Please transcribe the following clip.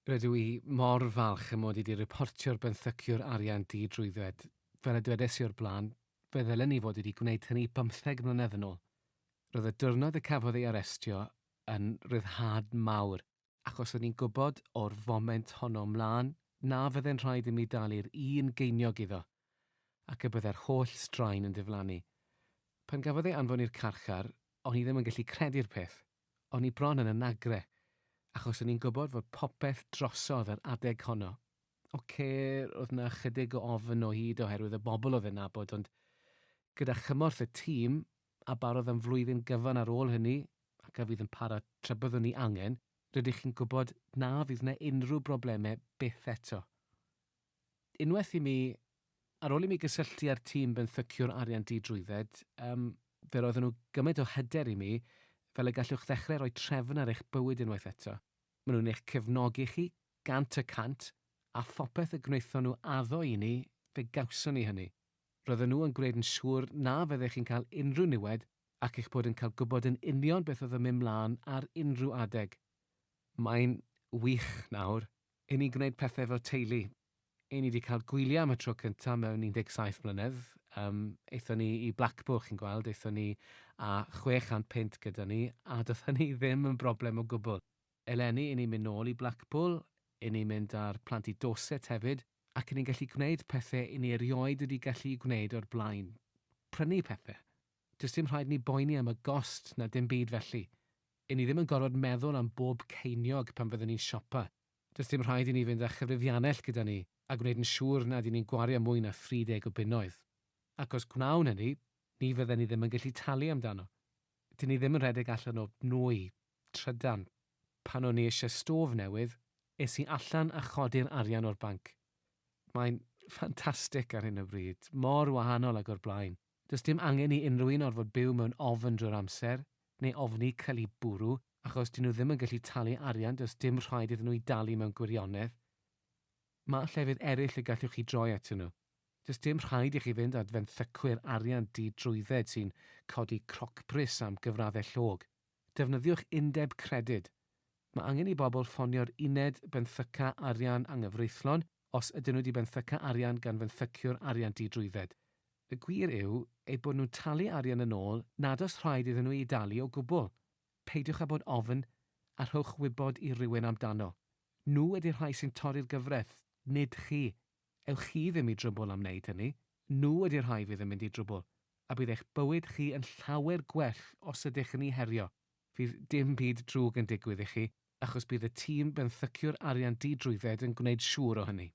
Rydw i mor falch y mod i 'di riportio'r benthyciwr arian di-drwydded. Fel y dwedes i o'r blaen, fe ddylen ni fod wedi gwneud hynny bymtheg mlynedd yn ôl. Roedd y diwrnod y cafodd ei arestio yn ryddhad mawr, achos o'n i'n gwybod o'r foment honno mlaen na fydde'n rhaid i mi dalu'r un geiniog iddo, ac y bydde'r holl straen yn diflannu. Pan gafodd ei anfon i'r carchar, o'n i ddim yn gallu credu'r peth. O'n i bron yn y nagre, achos o'n i'n gwybod fod popeth drosodd yr adeg honno. Ocê, roedd 'na chydig o ofn o hyd oherwydd y bobl oedd e'n nabod, ond gyda chymorth y tîm, a barodd am flwyddyn gyfan ar ôl hynny, ac a fydd yn para tra byddwn ni angen, rydych chi'n gwybod na fydd 'na unrhyw broblemau byth eto. Unwaith i mi, ar ôl i mi gysylltu â'r tîm benthyciwr arian di-drwydded, yym, fe roedden nhw gymaint o hyder i mi, fel y gallwch ddechrau rhoi trefn ar eich bywyd unwaith eto. Maen nhw'n eich cefnogi chi, 100%, a phopeth y gwnaethon nhw addo i ni, fe gawson ni hynny. Roedden nhw yn gwneud yn siŵr na fyddech chi'n cael unrhyw niwed ac eich bod yn cael gwybod yn union beth oedd yn mynd mlaen ar unrhyw adeg. Mae'n wych nawr. 'Y ni'n gwneud pethau fel teulu. 'Y ni 'di cael gwyliau am y tro cyntaf mewn 17 mlynedd. Um, aethon ni i Blackpool, chi'n gweld, aethon ni â 600 punt gyda ni, a doedd hynny ddim yn broblem o gwbl. Eleni, 'y ni'n mynd nôl i Blackpool, 'y ni'n mynd â'r plant i Dorset hefyd, ac 'y ni'n gallu gwneud pethau 'y ni erioed wedi gallu gwneud o'r blaen. Prynu pethau. Does dim rhaid ni boeni am y gost na dim byd felly. 'Y ni ddim yn gorfod meddwl am bob ceiniog pan fyddwn ni'n siopa. Does dim rhaid i ni fynd â chyfrifiannell gyda ni a gwneud yn siŵr nad y'n ni'n gwario mwy na thri deg o bunnoedd. Ac os gwnawn hynny, ni fydden ni ddim yn gallu talu amdano. Dyn ni ddim yn rhedeg allan o nwy, trydan. Pan o'n i eisiau stôf newydd, es i allan a chodi'r arian o'r banc. Mae'n ffantastig ar hyn o bryd, mor wahanol ag o'r blaen. Does dim angen i unrhyw un orfod byw mewn ofn drwy'r amser, neu ofni cael eu bwrw, achos 'dyn nhw ddim yn gallu talu arian does dim rhaid iddyn nhw ei dalu mewn gwirionedd. Mae llefydd eraill y gallwch chi droi atyn nhw. Does dim rhaid i chi fynd at fenthycwyr arian di-drwydded sy'n codi crocbris am gyfraddau llog. Defnyddiwch undeb credyd. Mae angen i bobl ffonio'r uned benthyca arian anghyfreithlon os ydyn nhw wedi benthyca arian gan fenthyciwr arian di-drwydded. Y gwir yw eu bod nhw'n talu arian yn ôl nad oes rhaid iddyn nhw ei dalu o gwbl. Peidiwch â bod ofn a rhowch wybod i rywun amdano. Nhw ydy'r rhai sy'n torri'r gyfraith, nid chi. Ewch chi ddim i drwbwl am wneud hynny. Nhw ydy'r rhai fydd yn mynd i drwbwl, a bydd eich bywyd chi yn llawer gwell os ydych yn eu herio. Fydd dim byd drwg yn digwydd i chi, achos bydd y tîm benthyciwr arian di-drwydded yn gwneud siŵr o hynny.